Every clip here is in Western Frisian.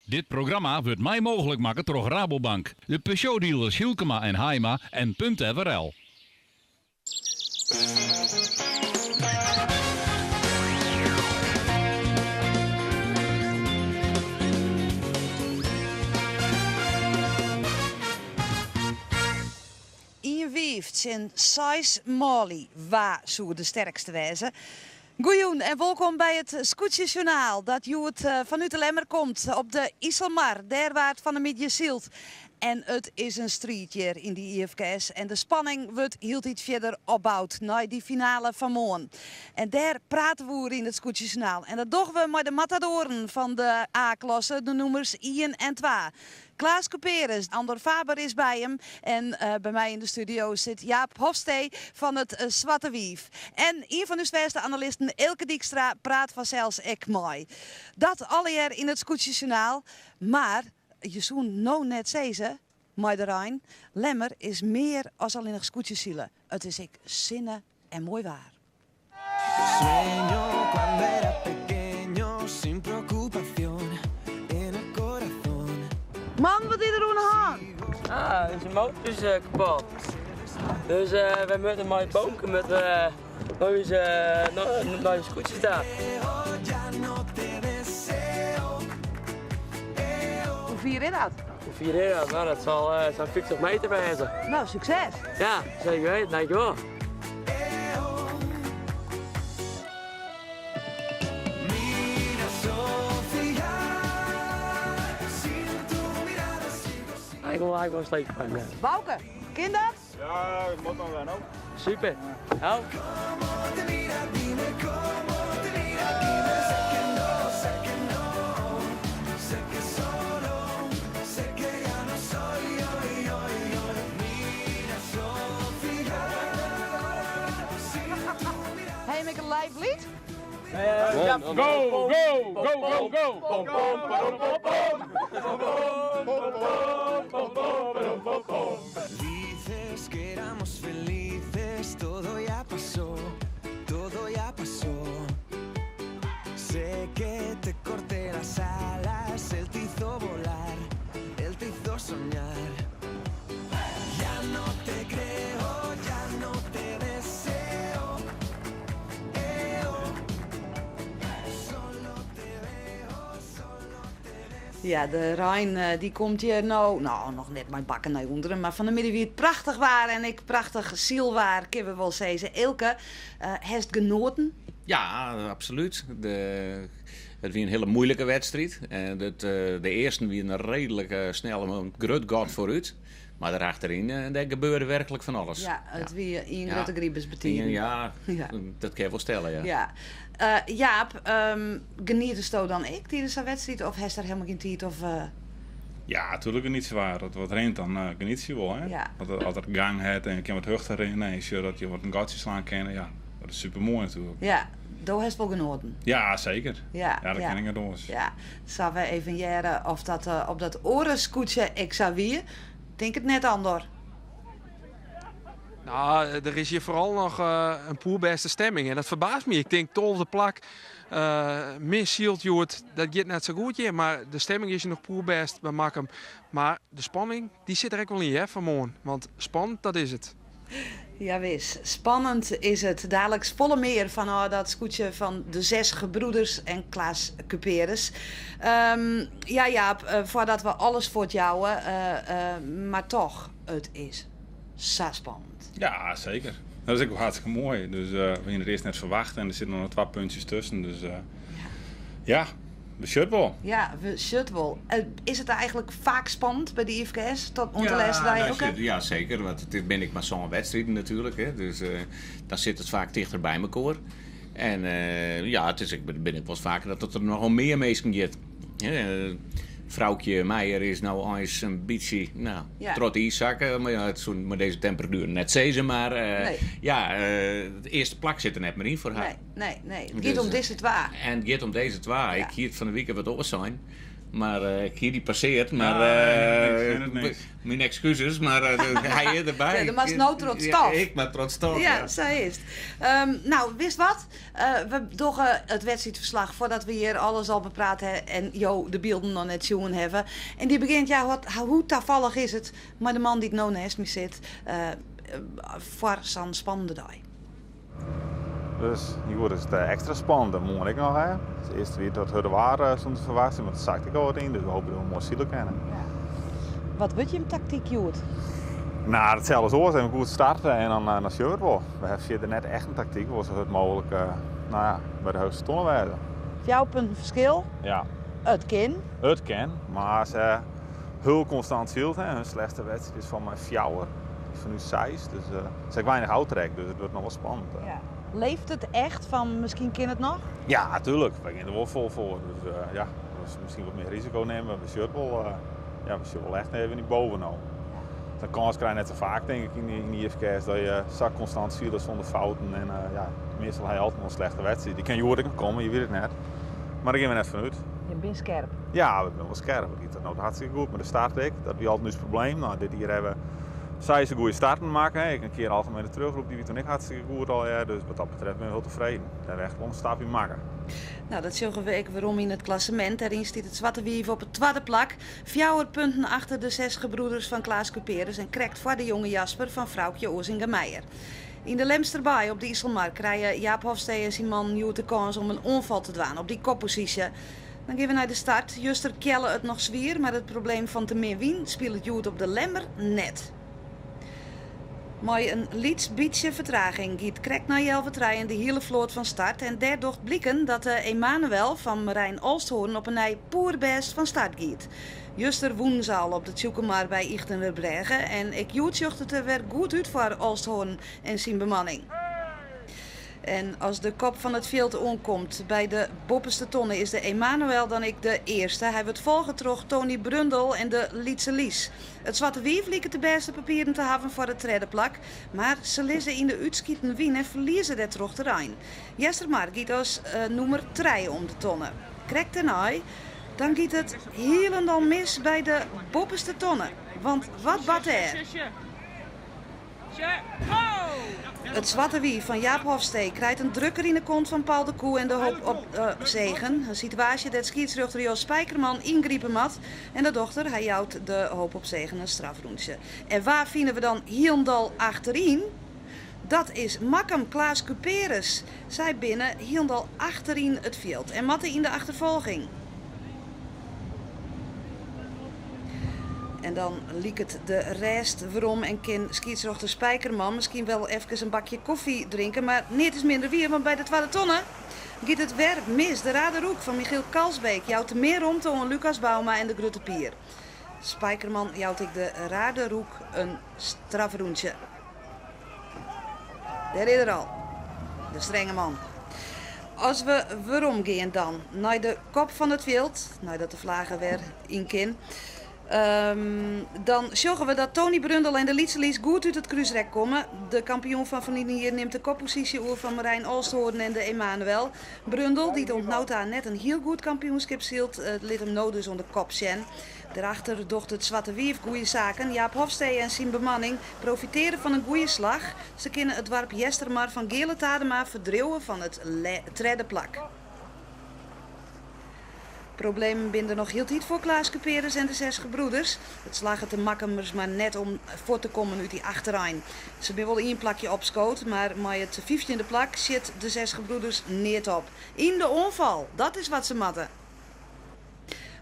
Dit programma wurdt mei mooglik makke troch Rabobank, de Peugeot-dealers Hylkema en Haima en Punt FRL. Ien wiif tsjin seis manlju, wa soe de sterkste wêze? Goejûn en wolkom by it Skûtsjesjoernaal dat hjoed fanút De Lemmer komt op de Iselmar. Dêr waard fan 'e middei syld en it is in striid hjir yn dy IFKS en de spanning wurdt hieltyd fierder opboud nei dy finale fan moarn. En dêr prate we oer yn it Skûtsjesjoernaal en dat dogge we mei de matadoaren fan de A-klasse, de nûmers ien en twa. Klaas Kuperus, Andor Faber is by him en by my yn de studio sit Jaap Hofstee fan it Swarte Wief. En ien fan ús fêste analisten Eelke Dykstra praat fansels ek mei. Dat allegear yn it Skûtsjesjoernaal. Mar je soene no net sizze, mei de rein, Lemmer is mear as allinnich skûtsjesile. It is ek sinne en moai waar. Man, wat is der oan de hân? Ah, ús motor is kapot. Dus wy moatte mei Bonke moatte we nei ús nei ús skûtsje ta. Hoe fier is dat? Hoe fier is dat? No, dat sil sa'n 50 meter wêze. No, sukses! Ja, seker weten. Dankjewol. Ik wil eigenlijk wel een steekje van hem. Bouke, kin dat? Ja, dat moet nog wel, no. Super. Nou. Hey, make a live lied? Go, go, go, go, go! Ja, de rein eh, dy komt hjir no, no, noch net mei bakken nei ûnderen, mar fan 'e middei wie it prachtich waar en ek prachtich sylwaar, kinne we wol sizze. Eelke, uh, hast genoaten? Ja, absolút. De, it wie in hiele muoilike wedstriid. En it, de earsten wiene reedlik snel in grut gat foarút. Mar der achteryn, dêr gebeurde werklik fan alles. Ja, it wie ien grutte gribus betiden. Ja, dat kin je wol stelle, ja. Ja. Jaap, genietesto dan ek tidens sa'n wedstriid of hast der helemaal gjin tiid of... Ja, natuerlik genietsje wy. As it wat rint, dan genietsje je wol. Hè? Ja. Want as er gang hat en je kinne wat hurder rinne en je sjogge dat je wat in gatsje slaan kinne, ja, dat is super moai natuerlik. Ja, do hast wol genoaten. Ja, seker. Ja, Ja, dat ja. kin ik net oars. Ja, Sille we even hearre oft dat op dat oare skûtsje ek sa wie? Tink it net, Andor. No, der is hjir foaral noch in poerbêste stemming en dat ferbaast my. Ik tink 12e plak, min syld hjoed, dat giet net sa goed hjir. Mar de stemming is hjir noch poerbêst by Makkum. Mar de spanning, dy sit der ek wol yn hear, fan moarn. Want spannend, dat is it. Jawis, spannend is it. Daliks folle mear fanôf dat skûtsje fan de Zes Gebroeders en Klaas Kuperus. Ja Jaap, foardat we alles fuortjouwe, mar toch, it is sa spannend. Ja, seker. Dat is ek wol hartstikke moai. Dus we hiene it earst net ferwachte en der sitte noch twa puntsjes tusken. Dus ja, we sjogge it wol. Ja, we sjogge it wol. Is it eigentlik faak spannend by de IFKS tot oant de lêste dei Ja, ook? ja, seker. Want it binne ek mar sân wedstriden natuerlik. Hè. Dus dan sit it faak tichter by mekoar. En ja, it is ek, binne ek wolris faker dat it der noch om mear minsken giet. Hè, Froukje Meijer is no eins in bytsje no, troch it iis sakke. Mar ja, it soe mei dizze temperatueren net sizze, mar ja, it earste plak sit der net mear yn foar har. Nee, nee, nee. It giet om dizze twa. En it giet om dizze twa. Ik hie it fan 'e wike wat oars sein. Mar ik hie dy passeard, mar myn ekskuses, mar hy is derby. Ja, do moatst no troch it stof. Ja, ik moat troch it stof, ja. Ja, sa is it. No, witst wat? We dogge it wedstriidferslach foardat we hjir alles al bepraat ha en jo de bylden noch net sjoen hawwe. En dy begjint, ja, wat, hoe tafallich is it, mei de man dy't no neist my sit, foar sa'n spannende dei. Dus hjoed is it ekstra spannend en moarn ek noch. Hè. Dus earst wie it wat hurde waar sûnder ferwachting, mar it sakt ek al wat yn, dus we hoopje dat we moai sile kinne. Ja. Wat wurdt jim taktyk hjoed? Nou, itselde as oars, even goed starte en dan, dan sjogge we it wol. We hawwe fierder net echt in taktyk, we wolle sa hurd mooglik nou ja, by de heechste tonne wêze. Fjouwer punten ferskil. Ja. It kin. It kin, mar se hiel konstant syld. Hè. Hun slechtste wedstriid is fan my fjouwer, dy fan ús seis. Dus uh, se ha weinich ôftrek, dus it wurdt noch wol spannend. Ja. Leeft it echt fan miskien kin it noch? Ja, natuerlik. Wy gean der wol fol foar. Dus uh, ja, dus miskien wat mear risiko nimme. We sjogge wol, uh, ja, we sjogge wol echt even nei boven no. De kâns krije je net sa faak, tink ik, yn de IFKS, dat je sa konstant sile sûnder fouten. En uh, ja, meastal ha je altyd wol in slechte wedstriid. Dy kin hjoed ek noch komme, je witte it net. Mar dêr gean we net fan út. Je binne skerp. Ja, we binne wol skerp. It giet no hartstikke goed mei de start ek. Dat wie altyd ús probleem. No, dit jier hawwe we seis goede starten makke. Ek in kear algemene terugroep, dy wie toen ek hartstikke goed al. Ja. Dus wat dat betreft binne we hiel tefreden. Dêr hawwe we echt wol in stap yn makke. No, dat sjogge we ek werom yn it klassemint. Dêryn stiet it Swarte Wief op it twadde plak. Fjouwer punten achter de Zes Gebroeders fan Klaas Kuperus en krekt foar de Jonge Jasper fan Froukje Oazinga-Meijer. Yn de Lemsterbaai op de Iselmar krije Jaap Hofstee en syn mannen hjoed de kâns om in oanfal te dwaan op dy kopposysje. Dan gean we nei de start. Juster kjelle it noch swier, mar it probleem fan te min wyn spilet hjoed op de Lemmer net. Mei in lyts bytsje fertraging giet krekt nei healwei trijen de hiele float fan start en dêr docht bliken dat de Emanuel fan Merijn Olsthoorn op 'e nij poerbêst fan start giet. Juster wûnen se al op de Tsjûkemar by Ychtenbrêge en ek hjoed sjocht it der wer goed út foar Olsthoorn en syn bemanning. En as de kop fan it fjild oankomt by de boppeste tonne is de Emanuel dan ek de earste. Hy wurdt folge troch Tony Brundel en de Lytse Lies. It Swarte Wief liket de bêste papieren te hawwen foar it tredde plak, mar se lizze yn de útskiten wyn en ferlieze dêrtroch terrein. Eastermar giet as nûmer trije om de tonne. Krekt dêrnei dan giet it hielendal mis by de boppeste tonne. Want wat bart dêr? It Swarte Wief fan Jaap Hofstee krijt in drukker yn 'e kont fan Paul de Koe en de Hoop op Zegen. In situaasje dêr't skiedsrjochter Jos Spijkerman yngripe moat. En dat docht er, hy jout de Hoop op Zegen in strafrûntsje. En wa fine we dan hielendal achteryn? Dat is Makkum Klaas Kuperus. Sy binne hielendal achteryn it fjild en moatte yn de achterfolging. En dan liket de rêst werom en kin skiedsrjochter Spijkerman miskien wel efkes in bakje kofje drinke, mar neat is minder wier, want by de twadde tonne giet it wer mis. De Rade Roek fan Michiel Kalsbeek jout te min romte oan Lucas Bouma en de Grutte Pier. Spijkerman jout ek de Rade Roek in strafrûntsje. Dêr is er al, de strenge man. As we werom gean dan nei de kop fan it fjild, neidat de flage wer yn kin, dan sjogge we dat Tony Brundel en de Lytse Lies goed út it krúsrek komme. De kampioen fan ferline jier nimt de kopposysje oer fan Merijn Olsthoorn en de Emanuel. Brundel, dy't oant no ta net in hiel goed kampioenskip sylt, lit him no dus oan de kop sjen. Derachter docht it Swarte Wief goede saken. Jaap Hofstee en syn bemanning profiteare fan in goede slach. Se kinne it doarp Eastermar fan Geale Tadema ferdriuwe fan it tredde plak. Problemen binne der noch hieltyd foar Klaas Kuperus en de Zes Gebroeders. It slagget de Makkumers mar net om fuort te kommen út dy achterein. Se binne wol ien plakje opskood, mar mei it fyftjinde plak sjit de Zes Gebroeders neat op. Yn de oanfal, dat is wat se moatte.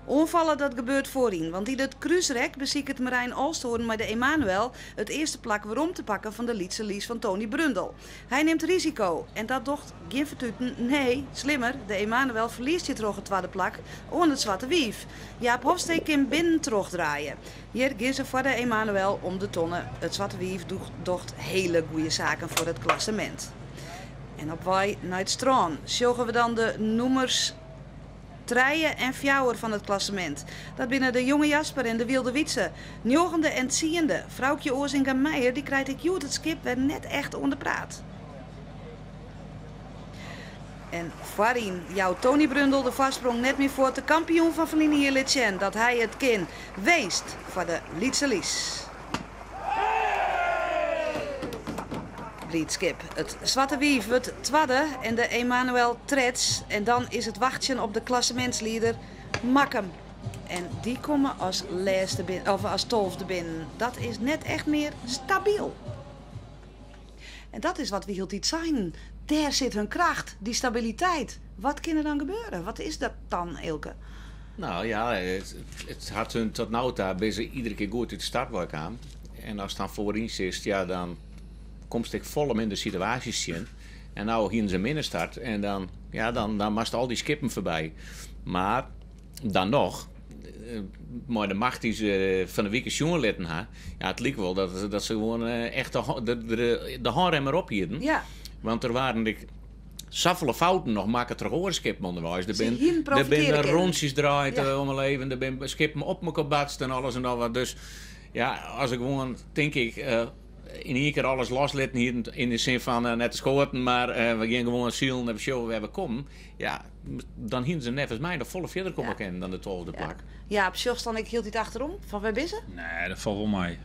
Oanfalle dat gebeurt foaryn, want yn it krúsrek besiket Merijn Olsthoorn mei de Emanuel it earste plak werom te pakken fan de Lytse Lies fan Tony Brundel. Hy nimt risiko en dat docht gjin fertuten, nee, slimmer, de Emanuel ferliest hjirtroch it twadde plak oan it Swarte Wief. Jaap Hofstee kin binnen trochdraaie. Hjir gean se foar de Emanuel om de tonne. It Swarte Wief docht hele goede saken foar it klassemint. En op wei nei it strân sjogge we dan de nûmers Trije en fjouwer fan it klassemint. Dat binne de Jonge Jasper en de Wylde Wytse. Njoggende en tsiende. Froukje Oazinga Meijer dy krijt ek hjoed it skip wer net echt oan de praat. En foaryn jout Tony Brundel de foarsprong net mear fuort. De kampioen fan ferline jier lit sjen dat hy it kin. Winst foar de Lytse Lys. Blydskip. It Swarte Wief wurdt twadde en de Emanuel treds. En dan is it wachtsjen op de klassemintslieder Makkum. En dy komme as lêste bin, of as tolfde binnen. Dat is net echt mear stabyl. En dat is wat we hieltyd seinen. Dêr sit hun kracht, dy stabiliteit. Wat kin der dan gebeure? Wat is dat dan, Eelke? Nou ja, it hat hun tot no ta binne se iedere kear goed út de start wei kaam. En ast dan foaryn sitst, ja, dan komst ek folle minder situaasjes tsjin. En no hienen se in minne start en dan, ja, dan moatst al dy skippen foarby. Mar dan noch, mei de macht dy't se fan 'e wike sjoen litten ha, ja, it like wol dat se gewoan echt de hânrem erop hienen. Want der waarden ek safolle fouten noch makke troch oare skippen ûnderweis. Der Se hienen binne profitearje kinnen. rûntsjes draaid om 'e leven, der binne skippen op mekoar batst en alles en noch wat. Dus ja, as ik gewoan, tink ik, yn ien kear alles loslitten hienen, yn de sin fan net de skoaten, mar we gean gewoan silen en we sjogge wêr we kommen. Ja, dan hienen se neffens my noch folle fierder komme kinnen dan de tolfde plak. Jaap, sjochst dan ek hieltyd achterom? Fan wêr binne se? Nee, dat falt wol mei.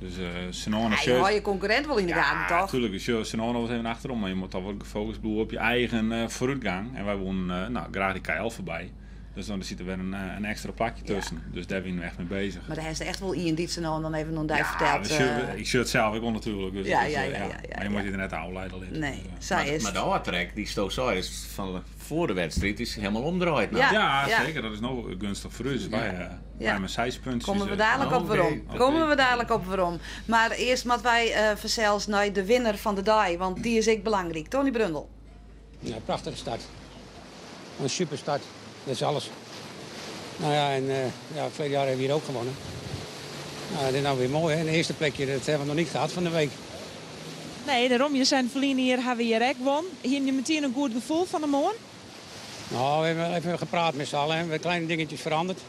Dus Senone Ja, je sjocht- hâlde je konkurrint wol yn de gaten, Ja, toch? tuurlijk. Je sjocht Senone wolris even achterom, mar je moatte toch wol gefocust bliuwe op je eigen foarútgang. En wy woenen nou, graach dy KL foarby. Dus dan sit der wer in ekstra plakje tusken. Dus dêr wiene we echt mei beuzich. Mar der hast echt wol ien dy't se no en dan even oan dy Ja, fertelt. ik sjoch it sels ek wol natuerlik. Dus dat is, ja. Mar je moatte je der net ôfliede litte. Nee, Dus. sa is it. Mar de ôftrek dy'tsto seist fan foar de wedstriid is hielendal omdraaid no. Ja, seker. Dat is no geunstich foar ús. Wy hawwe 6 puntsjes. Komme we dadlik op werom. Komme we dadlik op werom. Mar earst moatte wy fansels nei de winner fan de dei, want dy is ek belangryk. Tony Brundel. Ja, prachtige start. Een super start. Dat is alles. Nou ja, en ja, vorig jaar hebben we hier ook gewonnen. Nou, dit is nou weer mooi, hè? Een eerste plekje, dat hebben we nog niet gehad van de week. Nee, dêrom. Je sein ferline jier hawwe we hjir ek wûn. Hiene je metien in goed gefoel fan 'e moarn? Nou, we hebben even gepraat met z'n allen. We hebben kleine dingetjes veranderd.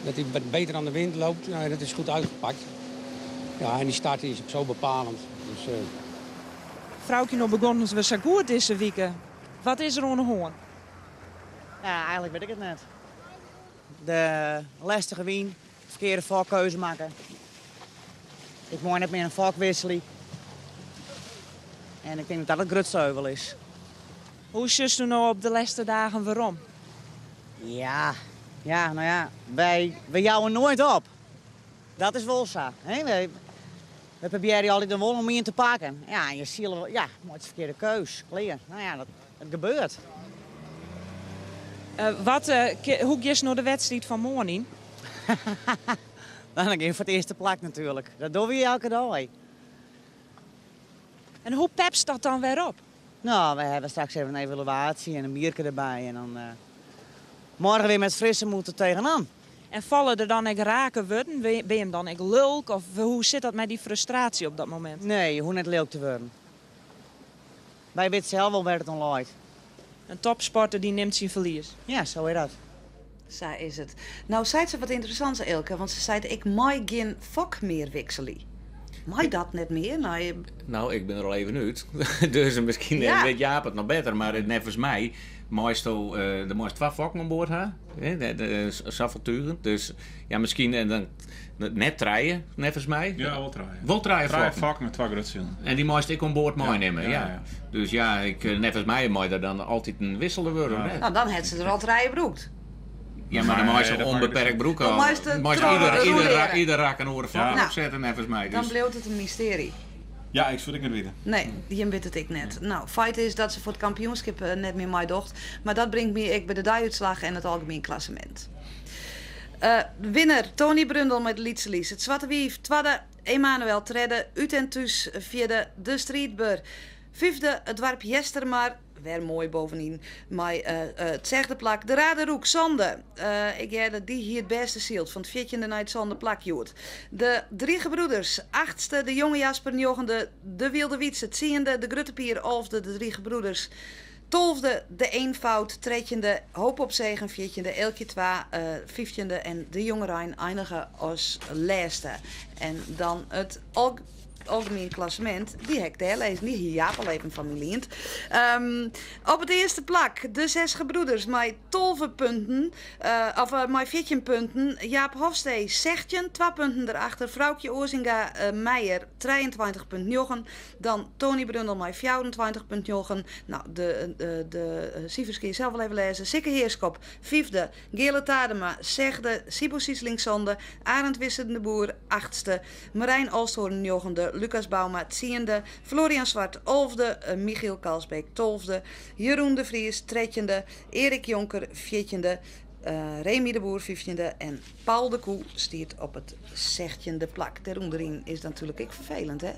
Dat hij wat beter aan de wind loopt. Nou, dat is goed uitgepakt. Ja, en die start is zo bepalend. Dus. Froukje, no begûnen we sa goed dizze wike. Wat is der oan de hân? Ja, eigenlijk weet ik het net. De lastige wyn, ferkearde fokkeuze makke. Ik mei net mear in fok wikselje. En ik tink dat dat it grutste euvel is. Hoe sjochsto no op de lêste dagen werom? Ja, ja, nou ja, wy jouwe noait op. Dat is wol sa. Hè? Wy probearje altyd wol om ien te pakken. Ja, en je sile wol, ja, mei de ferkearde keus, klear. Nou ja, dat gebeurt. Hoe giest no de wedstriid fan moarn yn? Dan gean ik foar it earste plak natuerlik. Dat dogge we elke dei. En hoe pepst dat dan wer op? Nou, we hebben straks even een evaluatie en een bierke erbij. En dan morgen weer met frisse moed er tegenaan. En falle der dan ek rake wurden? Ben je him dan ek lulk? Of hoe sit dat mei dy frustraasje op dat momint? Nee, je hoecht net lilk te wurden. Wy witte sels wol wêr't it oan leit. In topsporter dy nimt syn ferlies. Ja, sa is dat. Sa is it. No seit se wat ynteressants, Eelke, want se seit ik mei gjin fok mear wikselje. Mei dat net mear? Nou, je- Nou, ik bin der al even út. Dus miskien wit Jaap it noch better, mar neffens my meisto, der meist 2 fokken oan board ha. Hè, de safolle tugen. Dus ja, miskien en dan net 3, neffens my. Ja, wol 3. Wol 3 3 fokken. fokken met 2 grutsealen. En dy meist ek oan board meinimme, ja. Dus ja, neffens my mei der dan altyd in wissele wurde, net? Nou, dan hat se der al 3 brûkt. Ja, mar dan Nee, meist se dat mag ûnbeperkt dus brûke. Dan meist de Meist troch rouleren. ieder rak in oare fok opsette, neffens my. Dan Dus bliuwt it in mystearje. Ja, ik soe it ek net witte. Nee, jim witte it ek net. Nou, feit is dat se foar it kampioenskip net mear meidocht. Mar dat bringt my ek by de deiútslach en it algemien klassemint. Winner Tony Brundel mei de Lytse Lys. It Swarte Wief twadde, Emanuel tredde, Ut en Thús fjirde, De Striidber fyfde, it doarp Eastermar, wer moai bovenyn, mei it sechde plak. De Rade Roek sânde. Ik hearde dy hie it bêste syld fan it fjirtjinde nei it sânde plak hjoed. De Drie Gebroeders achtste, de Jonge Jasper njoggende, de Wylde Wytse tsiende, de Grutte Pier alfde, de Drie Gebroeders tolfde, de Eenvoud trettjinde, Hoop op Zegen fjirtjinde, Eelkje 2 fyftjinde en de Jongerein einige as lêste. En dan it algemien klassemint, dy ha ik dêr lêzen. Dy hie Jaap al even fan my liend. Op it earste plak de Zes Gebroeders mei 12 punten, of mei 14 punten. Jaap Hofstee 16, twa punten derachter. Froukje Oazinga Meijer 23,9. Dan Tony Brundel mei 24,9. No, de, de sifers kinne je sels wol even lêze. Sikke Heerschop, fyfde. Geale Tadema, sechde. Siebo Siesling, sânde. Arend Wisse de Boer, achtste. Marijn Olsthoorn, njoggende. Lucas Bouma, tsiende. Florian Zwart, alfde. Michiel Kalsbeek, tolfde. Jeroen de Vries, trettjinde. Erik Jonker, fjirtjinde. Remy de Boer, fyftjinde. En Paul de Koe stiet op it sechtjinde plak. Dêrûnderyn is natuerlik ek ferfelend, hè?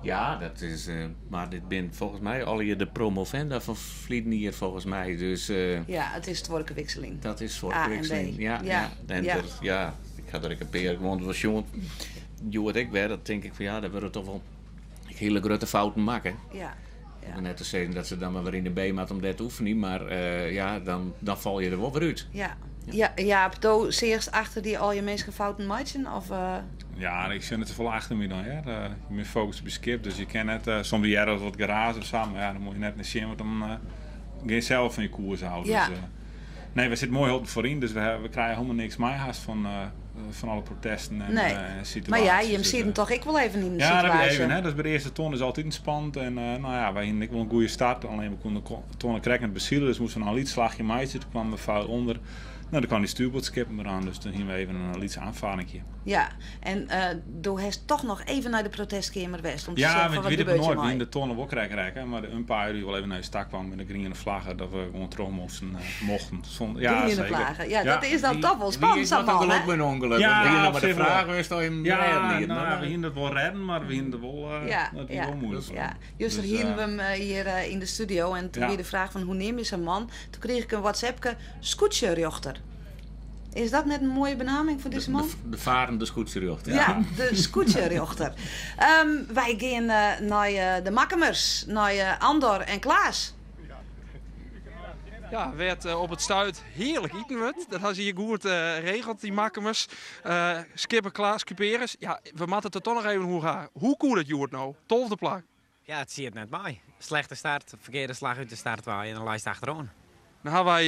Ja, dat is, mar dit binne folgens my allegear de promovenda fan ferleden jier folgens my. Dus, Ja, it is tuorkewikseling. Dat is tuorkewikseling, ja. Ja, en ja. Der, ja, ik ha der ek in pear gewoan wol sjoen. Hjoed ek wer, dat tink ik fan ja, dêr wurde toch wol hiele grutte fouten makke. Ja. Ja. Net te sizzen dat se dan mar wer yn de B moatte om dêr te oefenjen, mar ja, dan, dan fal je der wol wer út. Ja. Ja, Jaap, do seachst achter dy al je minsken fouten meitsjen? Of, uh... Ja, ik sjoch net safolle achter my dan. Hear. Je binne focust op je skip, dus je kin net, soms hearre wat geraas of sa, mar ja, dan moat je net nei sjen, want dan uh, gean je sels fan je koers ôf. Ja. Dus, nee, we sitte moai holpen foaryn, dus we krije hielendal niks mei hast fan alle protesten en, nee. en situaasjes. Mar ja, jim Dus, sieten toch ek wol even yn de ja, dat situaasje. even, hè. Dat is by de earste tonne is altyd spannend. En nou ja, wy hiene ek wol in goede start. Allinne we koene de tonne krekt net besilen, dus moasten we noch in lyts slachje meitsje. Toen kwamen we foul ûnder. Nou, dan kwam dy stuurboardskipper mar oan, dus toen hiene we even in lyts oanfarrinkje. Ja, en do hast toch noch even nei de protestkeamer west om te Ja, sjen want fan je wat witte gebeurt nooit. hjir We hiene mei. de tonne wol krekt rekke, mar de umpire die wol even nei ús ta kwam met de griene flagge dat we gewoan troch moasten, mochten. Zonder, ja, Griene zeker. flagge. Ja, Ja. dat is dan Wie- toch wol wie spannend, is sa'n dat man, ongeluk hè? met een ongeluk? Ja, Want wie nog op maar de zich wel. vraag was of je hem Ja, redden liet, nou, maar- we hiene het wol redden, mar we hiene het wol, Ja, dat wie ja. wol moeilik. Ja. Juster Dus, hiene we him hjir yn de studio en toen Ja. wie de fraach fan hoe neam je sa'n man? Toen krige ik in WhatsAppke skûtsjerjochter. Is dat net in moaie benaming foar dizze man? De farende skûtsjerjochter. Ja, de skûtsjerjochter. Wy gean nei de Makkumers, nei Andor en Klaas. Ja, wêr't op it stuit hearlik iten wurdt. Dat ha se hjir goed regeld, dy Makkumers. Skipper Klaas Kuperus, ja, we moatte it der toch noch even oer ha. Hoe koe dat hjoed no? 12e plak. Ja, it siet net mei. Slechte start, ferkearde slach út de start wei en dan leist achteroan. Dan ha wy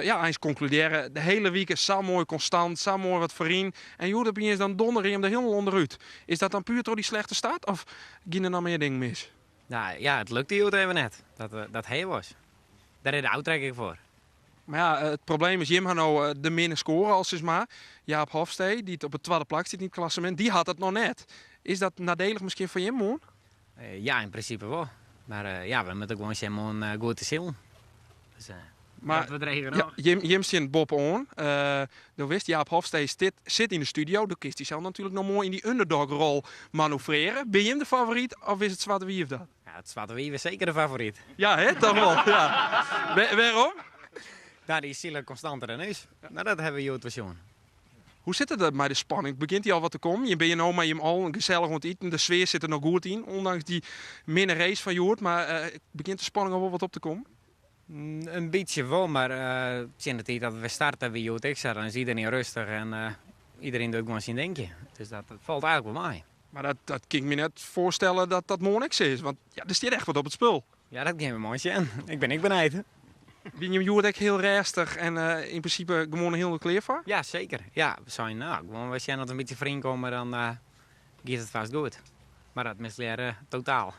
ja, eins konkludearre, de hiele wike sa moai konstant, sa moai wat foaryn. En hjoed opiens dan donder je him der hielendal ûnderút. Is dat dan puer troch dy slechte start of giene der noch mear dingen mis? Nou ja, it lukte hjoed even net. Dat, dat hee was. Dêr is de ôftrekking foar. Mar ja, it probleem is, jim ha no de minne skoare al sis mar. Jaap Hofstee, dy't op it twadde plak stiet yn it klassemint, dy hat it noch net. Is dat nadelig miskien foar jim moarn? Ja, yn prinsipe wol. Mar ja, we moatte gewoan sjen moarn goed te silen. Dus, Maar dat wurdt dreger ja, noch. jim stean boppe-oan. Do witst, Jaap Hofstee sit yn de studio. Do kinst dysels natuerlik noch moai yn dy underdogrol manoeuvrearje. Bin jim de favoryt of is it Swarte Wief dat? Ja, it Swarte Wief is seker de favoryt. Ja, hè? Toch wol. Ja. Wêrom? Nou, dy sile konstanter dan ús. Nou, dat hawwe we hjoed wol sjoen. Hoe sit it mei de spanning? Begjint dy al wat te kommen? Jim binne no mei jim allen gesellich oan it iten. De sfear sit der noch goed yn, ûndanks dy minne race fan hjoed. Mar begjint de spanning al wol wat op te kommen? In bytsje wol, mar tsjin de tiid dat we starten wie hjoed ek sa. Dan is iderien rêstich en iderien docht gewoan syn dinkje. Dus dat falt eigenlik wol mei. Mar dat kin ik my net foarstelle dat dat moarn ek sa is. Want ja, der stiet echt wat op it spul. Ja, dat gean we moarn sjen. Ik bin ek benijd. Wiene jim hjoed ek hiel rêstich en yn prinsipe gewoan hielendal klear foar? Ja, seker. Ja, we seinen, nou, gewoan wer sjen dat we in bytsje foaryn komme, dan giet it fêst goed. Mar dat mislearre totaal.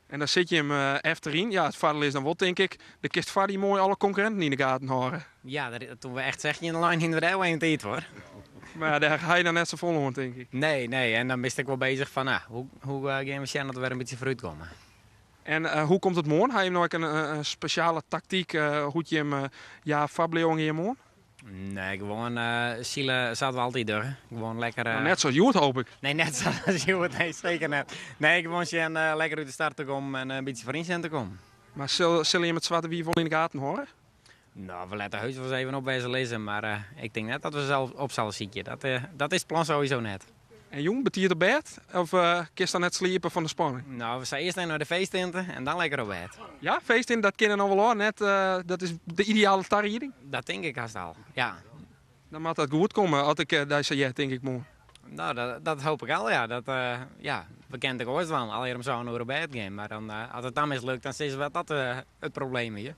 En dan sit jim efteryn. Ja, it foardiel is dan wol, tink ik, dan kinst foar dy moai alle konkurrinten yn de gaten hâlde. Ja, daar, toen we echt 16 in de lijn hiene we dêr wol even tiid foar. Mar ja, dêr ha je dan net safolle oan, tink ik. Nee, nee. En dan bist ek wol bezich fan, nou, hoe gean we sjen dat we wer in bytsje foarút komme. En hoe komt it moarn? Ha jim no ek in spesjale taktyk hoe't jim ja, foarbliuwen gean moarn? Nee, gewoan sile sa't we altyd dogge. Gewoan lekker. Nou, net sa as hjoed, hoop ik. Nee, net sa as hjoed. Nee, seker net. Nee, gewoan sjen lekker út de start te kommen en in bytsje foaryn sjen te kommen. Mar sille jim it Swarte Wief wol yn de gaten hâlde? Nou, we lette heus wol ris even op wêr se lizze, mar ik tink net dat we se op sille sykje. Dat is it plan sowieso net. En jûn, betiid op bêd? Of kinst dan net sliepe fan de spanning? Nou, we sille earst even nei de feesttinte en dan lekker op bêd. Ja, feesttinte, dat kin der noch wol ôf, net? Dat is de ideale tarieding? Dat tink ik hast al, ja. Dan moat dat goed komme, as ik dy sa hear, tink ik moarn. Nou, dat hoop ik al, ja. Dat, ja. We kinne it ek oars dwaan, allegear om sân oere op bêd gean. Mar dan, as it dan mislukt, dan sizze we dat dat it probleem wie.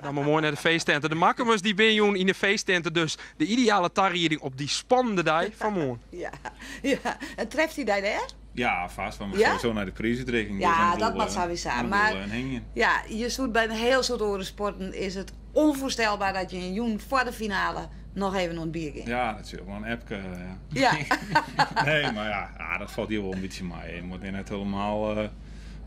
Dan mar moai nei de feesttinte. De Makkumers dy binne jûn yn de feesttinte, dus de ideale tarieding op dy spannende dei fan moarn. Ja, ja. En treft hy dy dêr? Ja, fêst. Want we Ja? sowieso nei de priisútrikking. Ja, dus dat dan moat sawiesa. Maar Maar hingjen. ja, je soe by in hiel soad oare sporten is it ûnfoarstelber dat je in jûn foar de finale noch even oan it bier gean. Ja, dat is wel in appke. Ja. Ja. Nee, mar ja, ah, dat falt hjir wol in bytsje mei. Je moat net hielendal,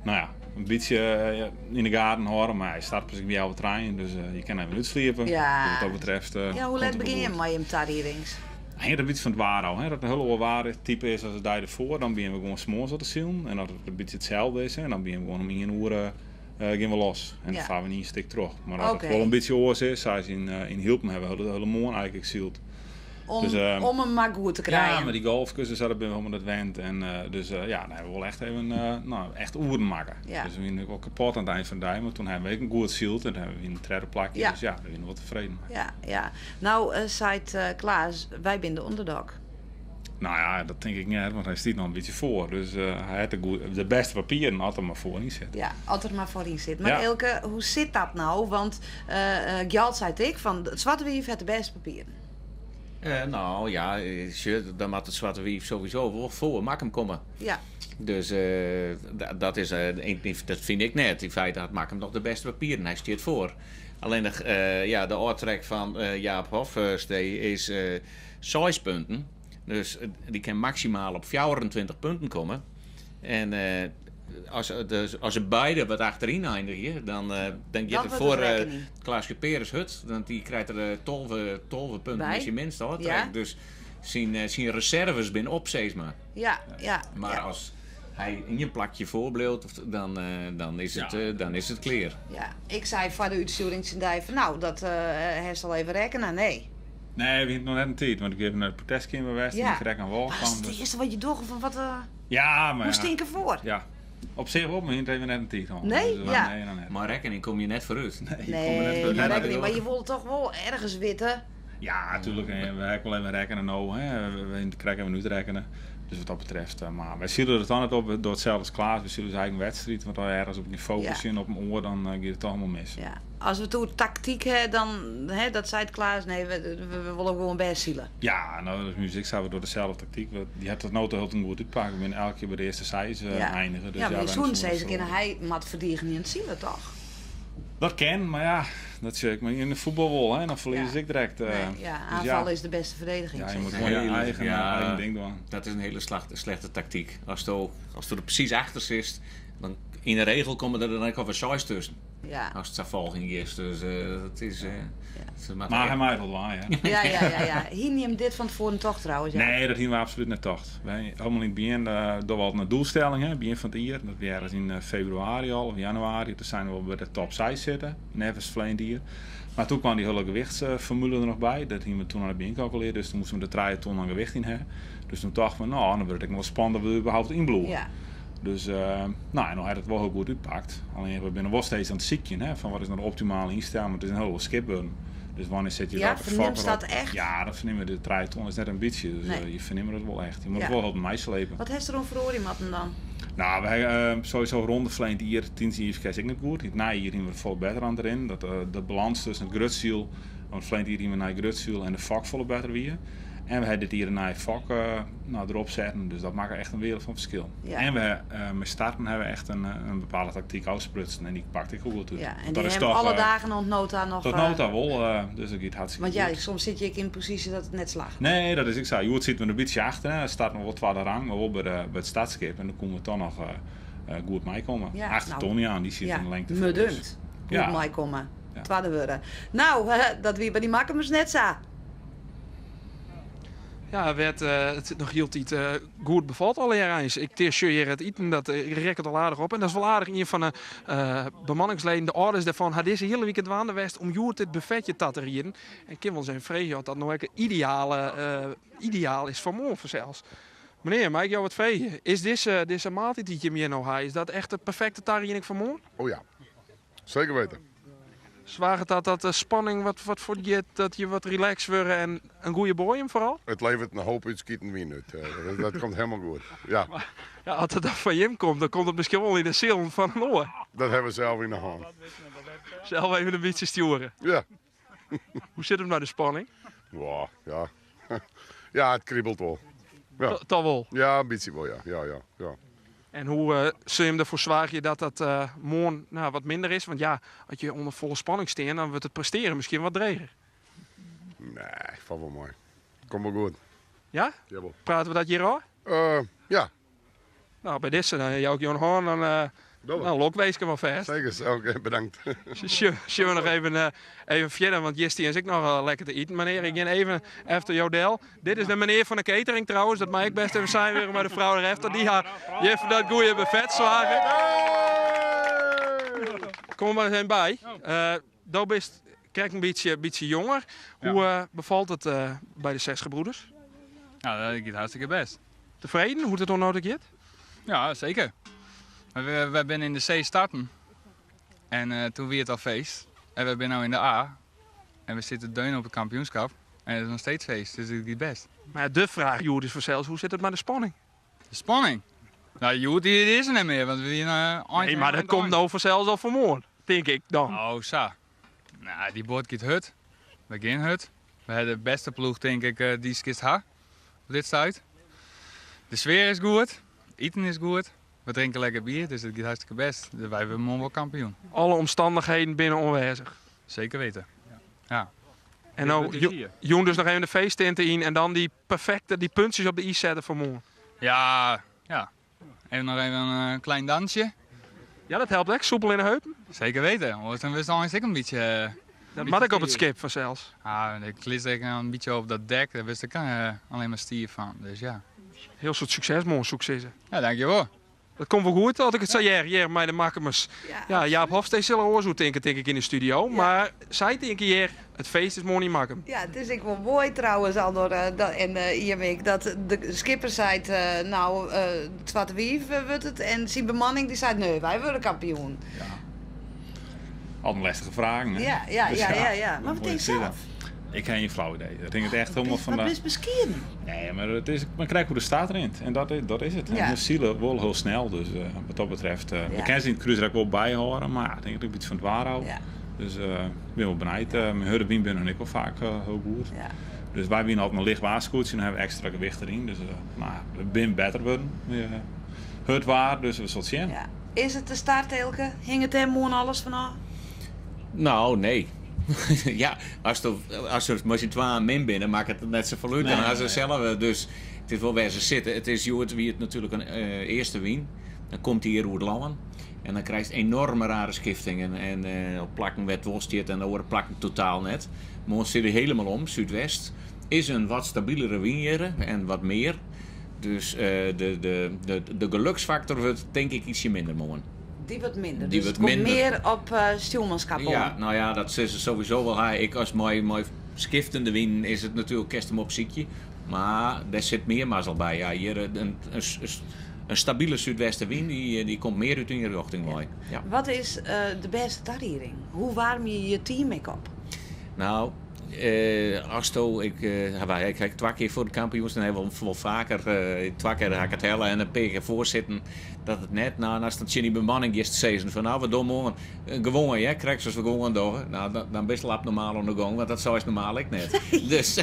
no ja, in bytsje yn de gaten hâlde. Mar je start pas om healwei trijen, dus je kinne even útsliepe. Ja. Dus wat dat betreft, Ja, hoe komt let it begjin je wol goed. mei jim tariedings? Hinget in bytsje fan it waar ôf. Hè. As it in hiel oar waartype is as de dei derfoar, dan binne we gewoan 's moarns al te silen. En as it in bytsje itselde is, hè, dan binne we gewoan om ien oere gean we los. En dan farre we yn ien stik troch. Mar as it wol in bytsje oars is, sa as yn Hylpen hawwe we de hiele moarn eigentlik syld. Om, Dus, om him mar goed te Ja, krijen. mei dy golfkes en sa, dat binne we helemaal net wend. En dus ja, dan hawwe we wol echt even, no, echt oeren makke. Dus we wiene ek wol kapot oan it ein fan de dei, mar toen hawwe we ek in goed syld en toen hawwe we in tredde plakje. Dus ja, we wiene wol tefreden mei. Ja, ja. No seit Klaas, wy binne de underdog. No ja, dat tink ik net, want hy stiet noch in bytsje foar. Dus hy hat de bêste papieren as er mar foaryn sit. Ja, as er mar foaryn sit. Mar Ja. Eelke, hoe sit dat no? Want Gjalt seit ek fan it Swarte Wief hat de bêste papieren. No ja, sjoch, dan moat it Swarte Wief sowieso wol foar Makkum komme. Dus dat is, dat fyn ik net. Yn feite hat Makkum noch de bêste papieren. Hy stiet foar. Allinnich, ja, de ôftrek fan Jaap Hofstee is seis punten. Dus dy kin maksimaal op 24 punten komme. En as, dus, as se beide wat achteryn eindigje, dan, dan giet Dan it wurdt it foar rekkening. Klaas Kuperus hurd. Want dy krijt der 12 punten By. is syn minste ôftrek. Dus syn reserves binne op, sis mar. Mar as hy ien plakje foarbliuwt, dan is it klear. Ja, ik sei foar de útstjoering tsjin dy fan nou, dat hast al even rekkene. Nee. Nee, we hiene noch net in tiid, want ik bin even nei de protestkeamer west en ik krek aan wâl Wat is kwam, it dus earste wat je dogge fan wat, Ja, mar hoe ja. stean ik derfoar? Ja. Op sich wol, mar we hiene even net in tiid hân. Nee? Dus, Ja. nee, noch net. Mei rekkening komme je net foarút. Nee, je komme net Nee, foarút. mei rekkening, mar je wolle toch wol ergens witte. Ja, natuerlik. En we ha ek wol even rekkene no. Hè. We krije even útrekkene. Dus wat dat betreft, mar wy sile der dan net op, door itselde as Klaas, wy sile ús eigen wedstriid, want as je ergens op gean fokusjen op in oar, dan giet it toch helemaal mis. Ja. As we it oer taktyk ha, dan, hè, dat seit Klaas, nee, we wolle gewoan bêst sile. Ja, no, dat is muzyk, sa we door deselde taktyk. Dy hat tot no ta hiel goed útpakt. We binne elke kear by de earste seis einige. Dus Ja, mar ja, je wy soenen soene sizze kinne, feroare. hy moat ferdigenjend sile, toch? Dat kin, mar ja, dat sjoch ik mar yn de fuotbal wol, hè. Dan ferlies ik direkt. Nee, ja, dus ja. aanval is de beste verdediging, Ja, je zeg moet maar. gewoon je Hele, ja, eigen ding doen. Dat is in hiele slechte taktyk. As do der presys achter sitst, dan yn 'e regel komme der dan ek al wer seis tusken. As it sa folging is, dus dat is, ze moatte Mar echt hy mei wol dwaan, ja. Ja, ja, ja, ja. Hiene jim dit fan tefoaren tocht trouwens? Ja? Nee, dat hiene we absolút net tocht. Wy helemaal yn it begjin, dogge we altyd in doelstelling, hè, begjin fan it jier. Dat wie ergens yn februari al, of januari. Toen seine we by de top 6 sitte, neffens ferline jier. Mar toen kwam dy hiele gewichtsformule der noch by. Dat hiene we toen al by ynkalkulearre, dus toen moasten we der 3 ton oan gewicht yn ha. Dus toen tochten we, no, dan wurdt it ek noch wol spannend dat we der überhaupt yn bliuwe. Dus no, en no hat it wol hiel goed útpakt. Allinnich we binne wol steeds oan it sykjen, hè, fan wat is no de optimale ynstelling, want it is in hiel skip wurden. Dus wannear sit je Ja, welke fernimst fokker dat op? echt? Ja, dat fernimme we. De 3 ton is net in bytsje, dus, je fernimme dat wol echt. Je moat wol wat meislepe. Wat hast der oan feroarje moatten dan? No, we ha sowieso rûn de ferline jier, tidens de IFKS ek net goed. Yn it nije jier hiene we folle better oan it rinnen. Dat de balans tusken it grutsyl, want ferline jier hiene we nij grutsyl en de fok folle better wie. En we ha dit jier in nije fok derop setten, dus dat makke echt in wereld fan ferskil. En we mei starten ha we echt in bepaalde taktyk ôfsprutsen en dy pakt ek hiel goed út. Ja, en Want dy dat is hawwe toch, alle dagen oant no ta noch, Tot no ta wol, dus dat giet hartstikke Want ja, goed. soms sit je ek yn in posysje dat it net slagget. Nee, dat is ek sa. Hjoed sitte we in bytsje achter, hè. We starten wol twadde rang, mar wol by it startskip en dan koene we toch noch goed meikomme. Achter Tony aan, dy sit in de lengte Me foar ons. dunkt. Goed meikomme. Twadde wurde. No, dat wie by dy Makkumers net sa. Ja, wêr't it noch hieltyd goed befalt allegear eins. Ik sjoch hjir it iten, dat rekket al aardich op. En dat is wol aardich, ien fan de bemanningsleden, de âlders dêrfan, ha dizze hiele wike dwaande west om hjoed dit buffetje ta te rieden. En kin wol ris even freegje oft dat no ek it ideaal is foar moarn fansels. Menear, mei ik jo wat freegje? Is dizze maaltyd dy't jim hjir no ha, is dat echt de perfekte tarieding foar moarn? Oh ja, zeker weten. Soarget dat dat de spanning wat, wat fuortgiet, dat je wat relaxed wurde en in goede boaiem foaral? It leveret in hoop útskiten wyn út. Dat komt hielendal goed. Ja. Ja, as it dan fan jim komt, dan komt it miskien wol yn de silen fan in oar. Dat hawwe we sels yn de hân. Sels even in bytsje stjoere. Ja. Hoe sit it mei de spanning? Ja, ja. Ja, it kribelt wol. Ja. Toch wol? Ja, in bytsje wol, ja. Ja, ja, ja. En hoe uh, sil jim derfoar soargje dat dat uh, moarn nou, wat minder is? Want ja, as je ûnder folle spanning stean, dan wurdt it prestearjen miskien wat dreger. Nee, falt wol mei. Komt wol goed. Ja? Jawol. Prate we dat hjir ôf? Uh, ja. Nou, by dizze, dan jou ik jo in hân, dan uh, nou, lokwinske mar fêst. Zeker, oké, bedankt. Sjogge we noch even, uh, even fierder, want hjir stean se ek noch uh, lekker te iten. Menear, ik gean even efter jo del. Dit is de menear fan de catering trouwens, dat mei ik bêst even sein wurde mei de frou derefter. Dy hat hjir foar dat goede buffet soarge. Kom mar ris even by. Uh, do bist krekt in bytsje, bytsje jonger. Hoe uh, befalt it uh, by de Zes Gebroeders? Ja, dat giet hartstikke bêst. Tefreden hoe't it oant no ta giet? Ja, seker. Wy, wy binne yn de C starten. En uh, doe wie it al feest. En wy binne no yn de A. En we sitte deun op it kampioenskip. En it is noch steeds feest, dus it giet bêst. Mar de fraach hjoed is fansels, hoe sit it mei de spanning? De spanning? Nou, hjoed is der net mear, want we wiene uh, Nee, mar dat komt no fansels al fan moarn, tink ik dan. Oh, sa. Nou, dy boat giet hurd. We gean hurd. We hawwe de bêste ploech, tink ik, eh, dy'tst kinst ha op dit stuit. De sfear is goed, iten is goed. We drinke lekker bier, dus it giet hartstikke bêst. Dus wy wurde moarn wol kampioen. Alle omstannichheden binne oanwêzich. Zeker weten. Ja. En no jûn dus noch even de feesttinte yn en dan dy perfekte, dy puntsjes op de i sette foar moarn. Ja, ja. Even noch even in eh, klein dansje. Ja, dat helpt ek, soepel yn de heupen. Zeker weten, want dan wurdst eins ek in bytsje... Eh, dat moat ek op it skip fansels. Ah, ik lis ek in bytsje op dat dek, dêr wurdst ek eh, allinne mar stiif fan. Dus ja. Hiel soad sukses moarn, soe ik sizze. Ja, dankjewol. Dat komt wol goed as ik it sa hear hjir mei de Makkumers. Ja, Jaap Hofstee sil der oars oer tinke, tink ik, yn de studio. Mar sy tinke hjir, it feest is moarn yn Makkum. Ja, it is ek wol moai trouwens, Andor en Iemik, dat de skipper seit, nou, it twade wiif wurdt it. En syn bemanning dy seit, nee, wy wurde kampioen. Ja. Altyd lêstige fragen, hè? Ja, ja, ja, ja, ja. Mar wat tink sels? Ik ha gjin flau idee. It hinget echt hielendal fan de... Wat bist beskieden. Nee, mar it is mar krekt hoe't de start rint. En dat, dat is it. Ja. En se sile wol hiel snel, dus uh, wat dat betreft. Uh, ja. We kinne se yn it krúsrak wol byhâlde, mar ja, it hinget ek in bytsje fan it waar ôf. Ja. Dus uh, ik bin wol benijd. Uh, mei hurde wyn binne hun ek wol faak hiel goed. Ja. Dus wy wiene altyd in licht waarskûtsje, no hawwe we ekstra gewicht deryn. Dus no, we binne better wurden. Hurd waar, dus we sille sjen. Ja. Is it de start, Eelke? Hinget dêr moarn alles fan ôf? Nou, nee. ja, as, as se mei syn twaen min binne, makket it net safolle út. Dan ha se sels, dus it is wol wêr't se sitte. It is hjoed wie it natuerlik in eastewyn. Dan komt dy hjir oer it lân. En dan krijst enorme rare skiftingen. En op plakken wêr't it wol stiet en oare plakken totaal net. Moarn sit hy hielendal om, súdwest. Is in wat stabilere wyn hjir en wat mear. Dus de, de, de, de geluksfaktor wurdt tink ik ytsje minder moarn. Dy wurdt minder. Dus it komt mear op stjoermanskap oan. Ja, no ja, dat sizze se sowieso wol. Ha ik as mei, mei skiftende winen is it natuerlik kinst him opsykje. Mar dêr sit mear mazzel by. Ja, hjir in, in, in stabile súdwestewyn dy, dy komt mear út ien rjochting wei. Ja. Wat is de bêste tarieding? Hoe waarmje je je team ek op? Nou, Asto, ik, ik ha twa kear foar de kampioens, dan hawwe we wol faker, twa kear ha ik it helle en in pear kear foarsitten dat it net. Nou, en ast dan tsjin dy bemanning giest sizzen fan nou, we dogge moarn gewoan, hear, krekt sa as we gewoan dogge. Nou, dan, dan bist al abnormaal oan de gong, want dat seist normaal ek net. dus,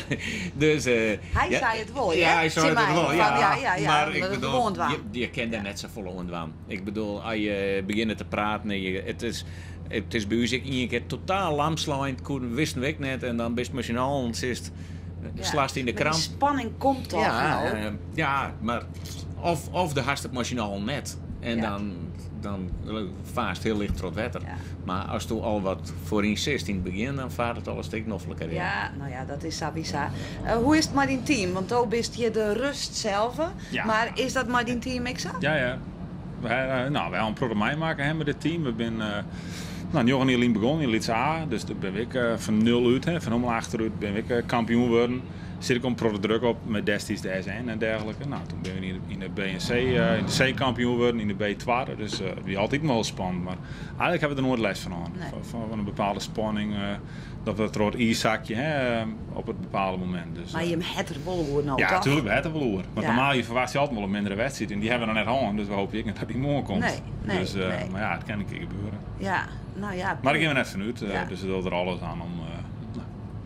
dus, Hy sei it wol, Ja, hy sei it wol, ja. Ja, ja, ja, mar ik bedoel, je, je kin dêr net safolle oan dwaan. Ik bedoel, as je begjinne te praten en je, it is, It is by ús ek ien kear totaal lam slein, koenen, wisten we ek net. En dan bist mei syn allen, sitst, slachst yn de kramp. Die spanning komt toch ja, uh, ja, mar of, of do hast it mei syn allen net. En ja. dan, dan faarst hiel licht troch it wetter. Ja. Mar asto al wat foaryn sitst yn it begjin, dan faart it al in stik nofliker. Ja, ja no ja, dat is sawiesa. Uh, hoe is it mei dyn team? Want do bist hjir de rust sels. Ja. Mar is dat mei dyn team ek sa? Ja, ja. Wy, no, wy ha in protte meimakke hè, mei dit team. We binne no, njoggen jier lyn begûn yn Lyts A. Dus dêr binne we ek fan nul út, hè, fan hielendal achterút, binne we ek kampioen wurden. Sit ek in protte druk op met destiids de SN en dergelijke. Nou, toen binne we yn de B en C, yn de C kampioen wurden, yn de B twadde. Dus it wie altyd wol spannend, mar eigenlik ha we der noait lêst fan hân. Fan in bepaalde spanning, dat we troch it iis sakje, hè, op it bepaalde momint. Dus, Mar jim ha it der wol oer no, ja, toch? tuurlijk, we ha it der wol oer. Want Ja. normaal je ferwachtsje altyd wol in mindere wedstriid en dy ha we noch net hân, dus we hoopje ek net dat dy moarn komt. Nee, nee, dus, nee. Maar ja, it kin in kear gebeure. Ja, nou ja. Mar dêr gean we net fanút, Ja. dus we dogge der alles oan om, nou,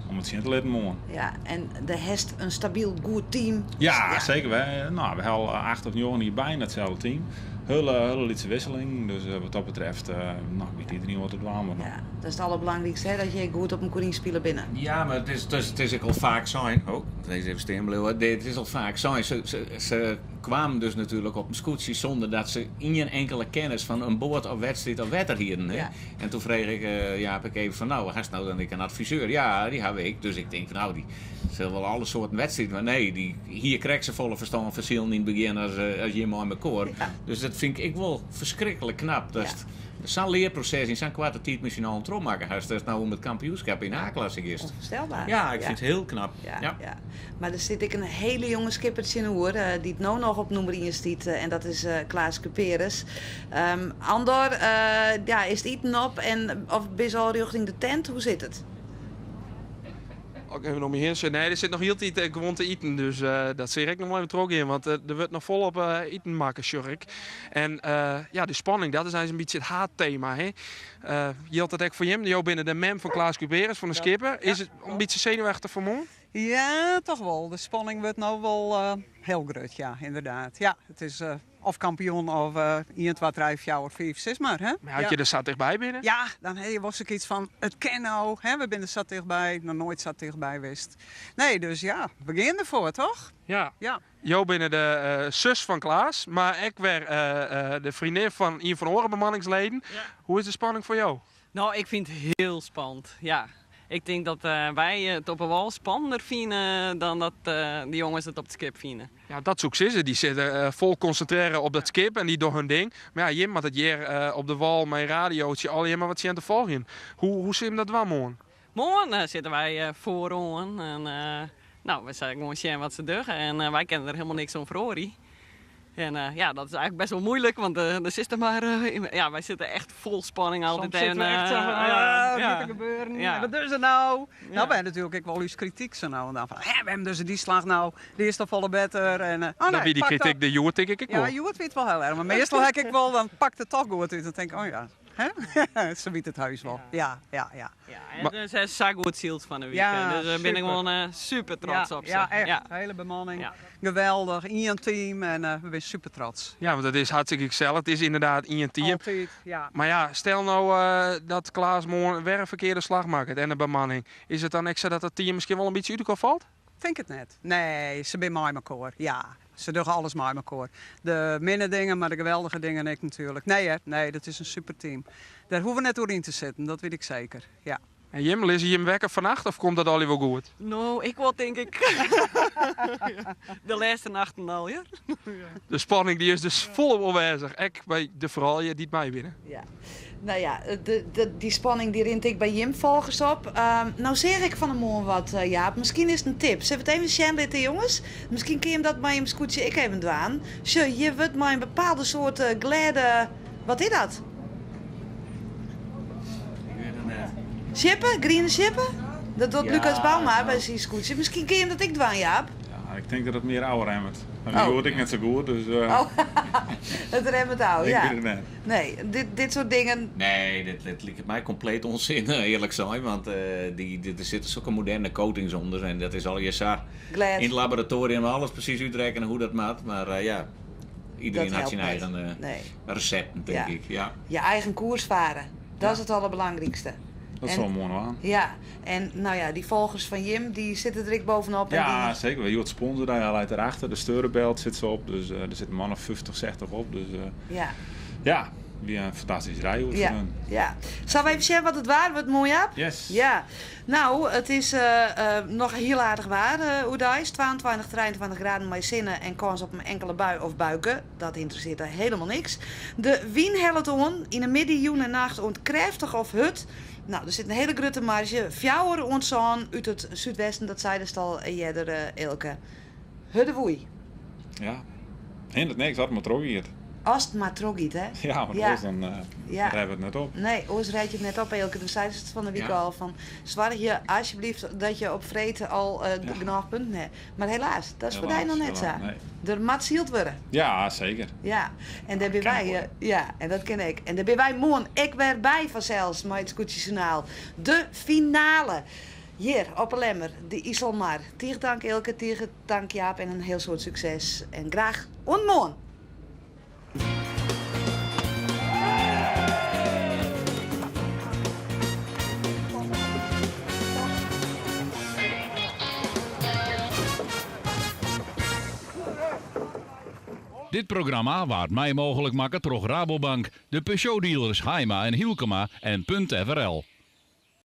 om it sjen te litten moarn. Ja, en do hast in stabyl goed team. Ja, seker. We, nou, we ha al 8 of 9 jier byna itselde team. Hiele, hiele lytse wisselingen, dus wat dat betreft, nou, wit iedereen wat te dwaan moat. Ja, dat is it alderbelangrijkste, hè, dat je goed op elkoar ynspile binne. Ja, mar it is ek al faak sein. Oh, dizze even stean bliuwe. It is al faak sein. Se kwamen dus natuerlik op in skûtsje sûnder dat se ien inkelde kennis fan in boat of wedstriid of wetter hienen. Hè? Ja. En toen frege ik Jaap ek even fan, nou, hast no dan ek in adviseur? Ja, dy haw ik. Dus ik tink fan, nou, dy sil wol alle soarten wedstriden. Mar nee, dy hie krekt safolle ferstân fan silen yn it begjin as jim mei mekoar. Dus dat fyn ik ek wol ferskriklik knap. Datst sa'n learproses yn sa'n koarte tiid mei syn allen trochmakke hast, datst no om it kampioenskip yn A-klasse giest. Onvoorstelbaar. Ja, ik fyn it hiel knap. Ja, Ja. ja. Mar der sit ek in hiele jonge skipper tsjinoer, dy't no noch op nûmer ien stiet, en dat is Klaas Kuperus. Andor, ja, is it iten op en of bist al rjochting de tent? Hoe sit it? As ik even om my hinne sjoch. Nee, der sit noch hieltyd gewoan te iten. Dus dat sil ek noch wol even trochgean. Want der wurdt noch folop iten makke, sjoch ik. En ja, de spanning, dat is eins in bytsje it haadtema. Hè? Jildt dat ek foar jim? Jo binne de mem fan Klaas Kuperus, fan de skipper. Is it in bytsje senuweftich foar moarn? Ja, toch wol. De spanning wurdt no wol hiel grut, ja, ynderdaad. Ja, it is of kampioen of 1, 2, 3, 4, 5, sis mar. Hè? Mar as je der sa tichtby binne? Ja, dan ha je wol sokyts fan, it kin no. Hè? We binne der sa tichtby, noch noait sa tichtby west. Nee, dus ja, we gean derfoar, toch? Ja. Ja. Jo binne de sus fan Klaas, mar ek wer de freondin fan ien fan de oare bemanningsleden. Hoe is de spanning foar jo? No, ik fyn it hiel spannend, ja. Ik tink dat wy it op 'e wâl spannender fine dan dat de jonges it op it skip fine. Ja, dat soe ik sizze. Dy sitte fol konsintrearre op dat skip en dy dogge hun ding. Mar ja, jim moatte it hjir op de wâl mei in radiootje allegear mar wat sjen te folgjen. Hoe sil jim dat dwaan moarn? Moarn sitte wy foaroan en no, we sille gewoan sjen wat se dogge en wy kinne der hielendal niks oan feroarje. En ja, dat is eigentlik best wol muoilik, want der sitst der mar, ja, wy sitte echt fol spanning altyd. Soms sitte we echt sa fan, ah, wat giet der gebeuren? En wat dogge se no? No, we ha natuerlik ek wol ús krityk sa no en dan fan, hè, wêrom dogge se dy slach no? Dy is toch folle better? En, oh Dan nee, wie dy pakt krityk dat- der hjoed tink ik ek Ja, wol. hjoed wie it wol hiel erch, mar meastal ha ik ek wol, dan pakt it toch goed út. Dan tink ik, oh ja, hè? Se wit it heus wol. Ja, ja, ja. Ja, en se is sa goed syld fan 'e wike, Ja, dus dêr bin ik super. gewoan super trots Ja, op se. Ja, echt. Ja. Hiele bemanning. Geweldich. Ien team en we binne super trots. Ja, want dat is hartstikke gesellich. It is ynderdaad ien team. Altyd, ja. Mar ja, stel no dat Klaas moarn wer in ferkearde slach makket en de bemanning. Is it dan ek sa dat dat team miskien wol in bytsje út elkoar falt? Tink it net. Nee, se binne mei mekoar. Ja, se dogge alles mei mekoar. De minne dingen, mar de geweldige dingen ek natuerlik. Nee hear, nee, dat is in super team. Dêr hoege we net oer yn te sitten, dat wit ik seker. Ja. En jim, lizze jim wekker fannacht of komt dat allegear wol goed? No, ik wol tink ik. De lêste nachten al, ja. De spanning dy is dus folop oanwêzich, ek by de froulju dy't mei binne. Ja. Nou ja, dy spanning dy rint ek by jim folgers op. No seach ik fan 'e moarn wat, Jaap. Miskien is it in tip. Sille we it even sjen litte, jonges? Miskien kin jim dat mei jim skûtsje ek even dwaan. Sjoch, hjir wurdt mei in bepaalde soart glêde... Wat is dat? Ik wit it net. Sjippe? Griene sjippe? Dat docht Ja, Lucas Bouma ja. by syn skûtsje. Miskien kin jim dat ek dwaan, Jaap? Ja, ik tink dat it mear ôfremmet. Mar Oh. dy hoort ik net sa goed, dus Oh, it remmet ôf, ik ja. wit it net. Nee, dit soart dingen. Nee, dit liket my kompleet ûnsin, earlik sein. Want der sitte sokke moderne coatings ûnder en dat is allegear sa Glêd. yn it laboratoarium alles presys útrekkene hoe't dat moat. Mar ja, iderien Dat hat syn helpt net. eigen Nee. resepten, tink Ja. ik. Ja. Je eigen koers faren, dat is it alderbelangrykste. Dat En sil moarn dwaan. Ja, en nou ja, dy folgers fan jim, dy sitte der ek bovenop. En Ja, dy... seker. Wy hjoed sponsor, hy leit erachter. De steurebelt sit se op, dus der sit in man of 50, 60 op. Dus Ja. ja. Wie in fantastyske dei oer Ja, ja. Sille we even sjen wat it waar wurdt, moai Jaap? Yes. Ja. Nou, it is noch hiel aardich waar oerdeis. 22, 23 graden mei sinne en kâns op in inkele bui of buike. Dat ynteressearret dy hielendal niks. De wyn hellet oan yn 'e middei, jûn en nacht oant krêftich of hurd. Nou, der sit in hiele grutte marzje. Fjouwer oant sân út it súdwesten, dat seidest al earder, Eelke. Hurde woei. Ja, hinderet niks as it mar trochgiet. As it mar trochgiet, hè? Ja, want oars dan rêde we it net op. Nee, oars rêd je it net op, Eelke. Do seidest it fan de wike al, fan soargje alsjeblieft dat je op freed al genôch punten ha. Mar helaas, dat is foar dy noch net sa. Der moat syld wurde. Ja, seker. Ja, en dêr binne wy, ja, en dat kin ek. En dêr binne wy moarn ek wer by fansels mei it Skûtsjejournaal. De finale hjir op 'e Lemmer, de Iselmar. Tige tank Eelke, tige tank Jaap en in hiel soad sukses. En graach oant moarn! Dit programma waard mei mooglik makke troch Rabobank, de Peugeot-dealers Haima en Hylkema en Punt FRL.